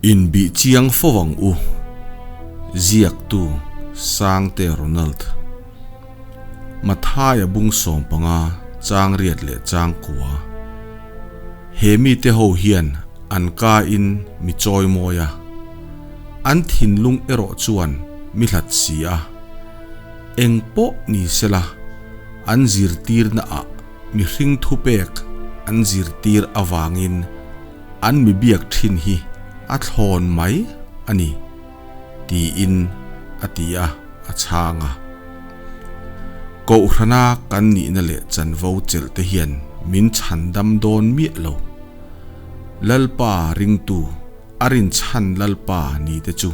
Inbih chiang fo ang u, ziaktu Sangte Ronald. Mathaia bung 15 chang riat leh chang kua. He mite ho hian an ka in mi chawi mawi a, an thinlung erawh chuan mi hlat si a. Eng pawh ni sela, an zirtirna ah mihring thupek an zirtir avangin an mi biak thin hi a thlawn mai a ni, tiin a ti a, a chhang a. Kohhrana kan nihna leh chanvo chelh te hian min chhandam dawn miah lo. Lalpa ringtu a rinchhan Lalpa ni te chu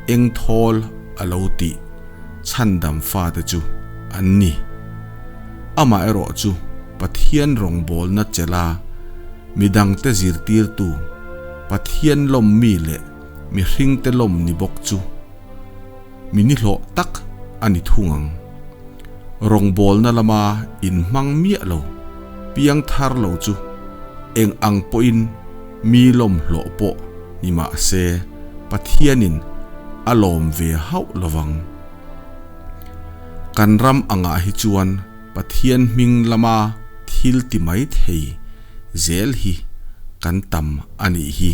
eng thawl a lo tih chhandam fate chu an ni. Amaherawh chu Pathian rawngbawlna chelha midangte zirtirtu, Pathian lawm mi leh mihringte lawm ni bawk chu mi nihlawh tak a ni thung ang. Rawngbawlna lama inhmang miah lo, piang thar lo chu eng ang pawhin mi lawm hlawh pawh ni mah se Pathianin a lawm ve hauh lovang. Kan ram angah hi chuan Pathian hming lama thil ti mai thei zel hi kan tam a nih hi.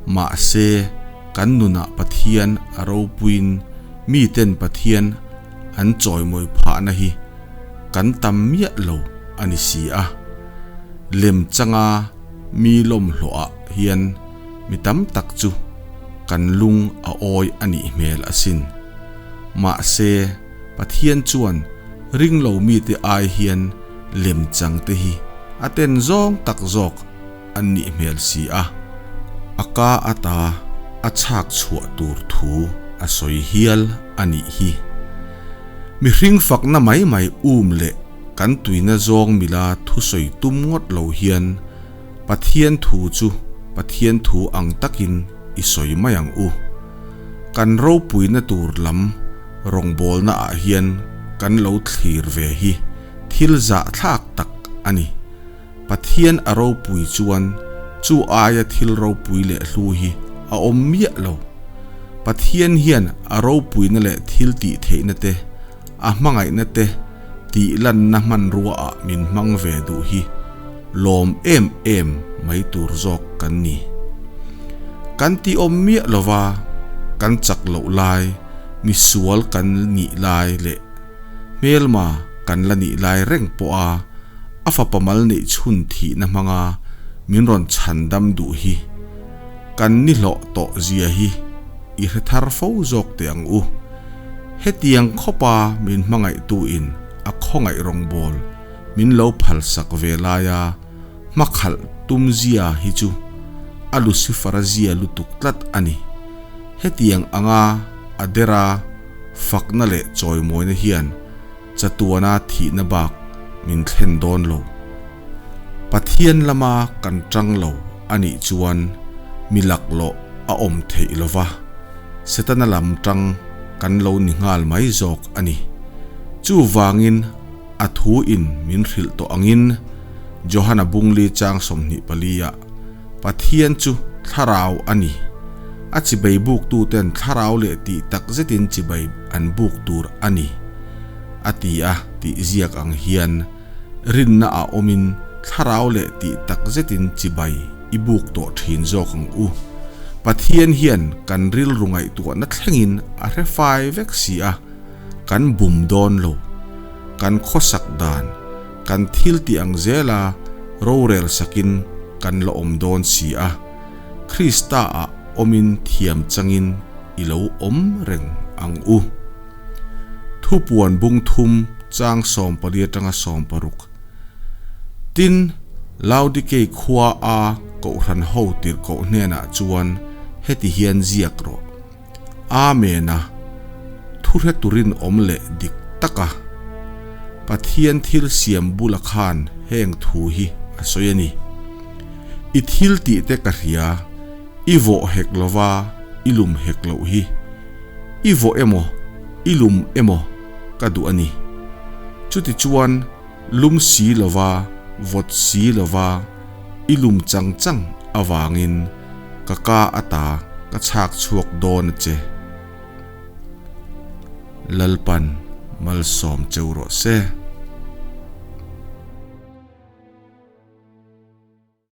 Mahse, kan nunah Pathian a ropuiin miten Pathian an chawimawi phahna hi kan tam miah lo a ni si a. Lem changa mi lawmhlawhah hian mi tam tak chu kan lung a awi a nih hmel asin. Mahse, Pathian chuan ring lo mite ai hian lemchang te hi a ten zawng tak zawk an nih hmel si a. A ka ata a chhak chhuah tur thu a sawi hial a nih hi. Mihring fakna mai mai um leh kan tuina zawng mila thusawi tum ngawt lo hian Pathian thu chu Pathian thu ang takin i sawi mai ang u. Kan ropuina tur lam rawngbawlna ah hian kan lo thlir ve hi thil zahthlak tak a ni. Pathian a ropui chuan chu aia thil ropui leh hlu hi a awm miah lo. Pathian hian a ropuina leh thil tih theihna te, a hmangaihna te tih lanna hmanrua ah min hmang ve duh hi lawm em em mai tur zawk kan ni. Kan ti awm miah lova kan chak loh lai, misual kan nih lai leh hmelma kan la nih lai reng pawha a fapa mal neih chhun thihna hmanga min rawn chhan dam duh hi kan ni hlawh tawh zia hi i hre thar fo zawk teh ang u. Hetiang khawpa min hmangaihtu in a khawngaih rawngbâwl min lo phalsak ve laia hmakhalh tum zia hi chu a Lucifer-a zia lutuk tlat a ni. Hetiang anga a dera fakna leh chawimawina hian chatuana thihna bak min thlen dawn lo. Pathian lama kan tang lo a nih chuan mi laklawh a awm theih lo va, Setana lam tang kan lo ni nghal mai zawk a ni. Chuvangin a thu in min hrilh tawh angin Johana Bungli chang 24 ah Pathian chu thlarau a ni. A chibai buktuten thlarau leh tih tak zetin chibai an buk tur a ni, a ti a tih ziak ang hian rinna a awmin thlarau leh tih tak zetin chibai i buk tawh thin zawk ang u. Pathian hian kan rilru ngaihtuahna thlengin a hre fai vek si a, kan bum dawn lo. Kan khawsak dan. Kan thil tih ang zela rorel sakin kan la awm dawn si a, Krista-ah awmin thiam changin i lo awm reng ang u. Thupuan bung thum chang 14 atanga 16. Tin, Laodikei khua a Kohhran ho tirhkoh hnenah chuan heti hian ziak rawh. Amen a, thuhre turin awm leh dik tak a. Pathian thil siam bula khan heng thu hi a sawi a ni. I thil tih te ka hria, i vawh hek lova i lum hek loh hi. I vawh emaw, i lum emaw ka duh a ni. Chutichuan lum si lova, vawt si lova i lum chang chang avangin. Ka ka ata ka chhak chhuak dawn a che. Lalpan malsawm cheu rawh se.